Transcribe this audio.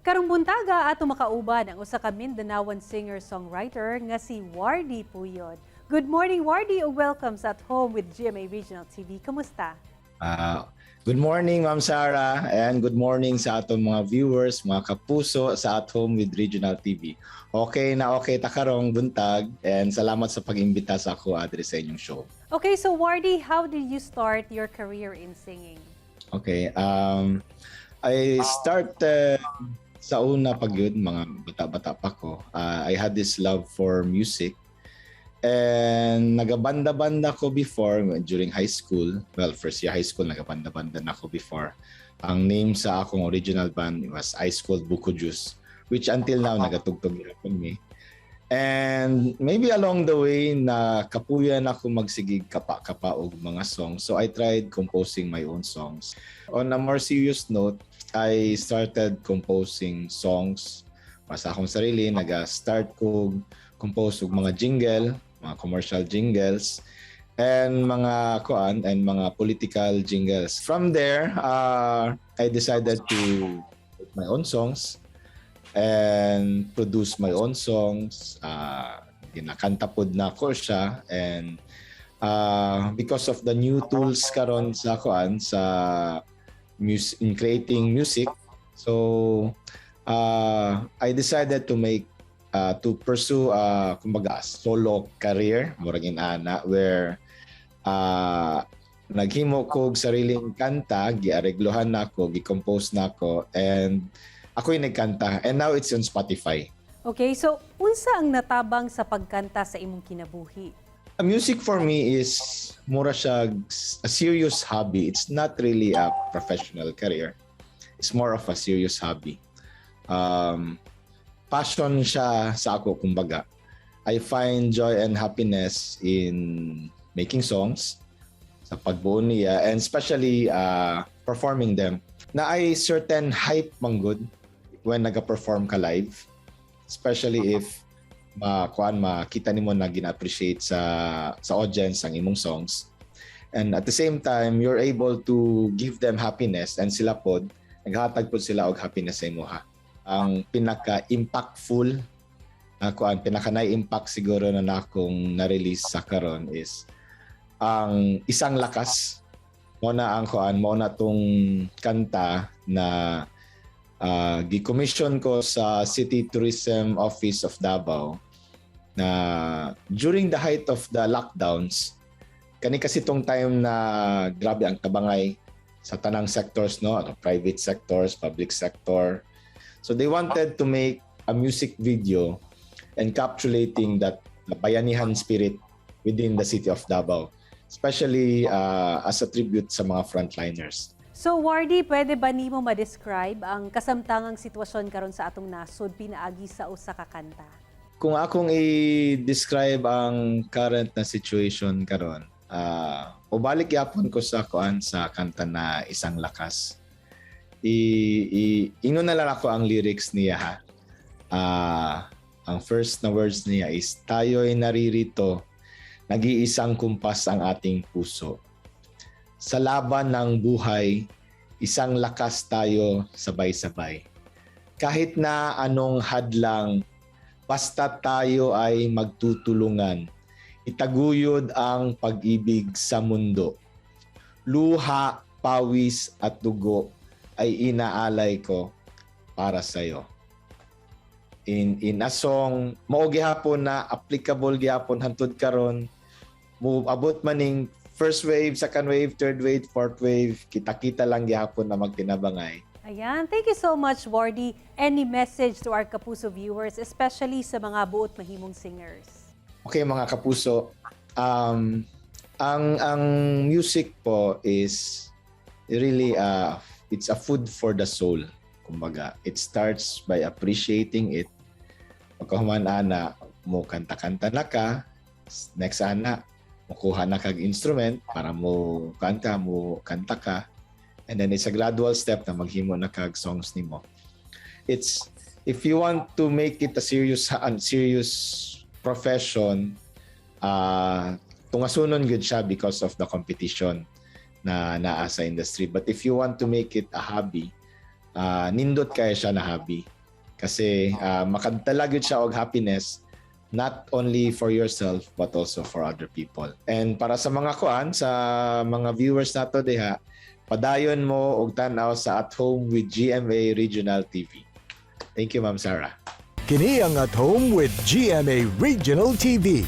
Karong buntaga, ato makauban ang usa ka Mindanaoan singer-songwriter nga si Wardy Puyod. Good morning, Wardy, ug welcome sa At Home with GMA Regional TV. Kamusta? Good morning, Ma'am Sarah, and good morning sa atong mga viewers, mga kapuso sa At Home with Regional TV. Okay na okay ta karong buntag and salamat sa pag-imbita sa ako adre sa inyong show. Okay, so Wardy, how did you start your career in singing? Okay, I started sa una pag yun, mga bata-bata pa ko. I had this love for music. And nagabanda-banda ko before during high school. Well, first year high school, nagabanda-banda na ako before. Ang name sa akong original band was Ice Cold Buko Juice, which until now nagatugtog gyapon mi. And maybe along the way na kapuyan ako magsigig kapa-kapa og mga songs. So I tried composing my own songs. On a more serious note, I started composing songs para sa akong sarili. Naga-start ko compose og mga jingle, mga commercial jingles and mga kuan and mga political jingles. From there, I decided to make my own songs and produce my own songs. Ginakanta pod na ko siya and because of the new tools karon sa kuan sa music in creating music, so I decided to pursue kumbaga solo career, murag inana, where naghimo ko og sariling kanta, giareglohan nako, gi-compose nako and ako yung nagkanta and now it's on Spotify. Okay, so unsa ang natabang sa pagkanta sa imong kinabuhi? Music for me is mura siya a serious hobby. It's not really a professional career. It's more of a serious hobby. Passion siya sa ako, kumbaga. I find joy and happiness in making songs, sa pagbuo niya, and especially performing them. Naay certain hype manggod when naga-perform ka live, especially if makuan makita nimo na gina-appreciate sa audience ang imong songs. And at the same time, you're able to give them happiness and sila pod naghatag pod sila og happiness sa imoha. Ang pinaka-impactful kuan, pinaka na-impact siguro na nakong na-release sa karon is ang Isang Lakas. Mo na ang kuan, mo na tong kanta na gi-commission ko sa City Tourism Office of Davao na during the height of the lockdowns. Kani kasi tong time na grabe ang tabangay sa tanang sectors, no, ano, private sectors, public sector. So they wanted to make a music video encapsulating that bayanihan spirit within the city of Davao, especially as a tribute sa mga frontliners. So Wardy, pwede ba nimo ma-describe ang kasamtangang sitwasyon karon sa atong nasod pinaagi sa usa ka kanta? Kung akong i-describe ang current na situation karon, ubalik yapon ko sa kuan, sa kanta na Isang Lakas. I ingon na lang ako ang lyrics niya ha. Ang first na words niya is, "Tayo'y naririto, nag-iisang kumpas ang ating puso. Sa laban ng buhay, isang lakas tayo sabay-sabay. Kahit na anong hadlang, basta tayo ay magtutulungan. Itaguyod ang pag-ibig sa mundo. Luha, pawis at dugo ay inaalay ko para sa iyo." In a song, mao gihapon na applicable gihapon hantud karon. Mo abot maning first wave, second wave, third wave, fourth wave, kita-kita lang gihapon na magtinabangay. Ayan, thank you so much, Wardy. Any message to our Kapuso viewers, especially sa mga buot mahimong singers? Okay, mga kapuso, ang music po is really it's a food for the soul. Kumbaga, it starts by appreciating it. Pagkahuman ana, mo kanta-kanta na ka. Next ana, mukuha na kag instrument para mo kanta, mo kanta ka. And then it's a gradual step na maghimo na kag songs nimo. It's if you want to make it a serious profession, tungasunon gud siya because of the competition na naa sa industry. But if you want to make it a hobby, nindot kaya siya na hobby. Kasi makadala gyud siya og happiness not only for yourself but also for other people. And para sa mga kuan, sa mga viewers nato diha, padayon mo og tan-aw sa At Home with GMA Regional TV. Thank you, Ma'am Sarah. Kini ang At Home with GMA Regional TV.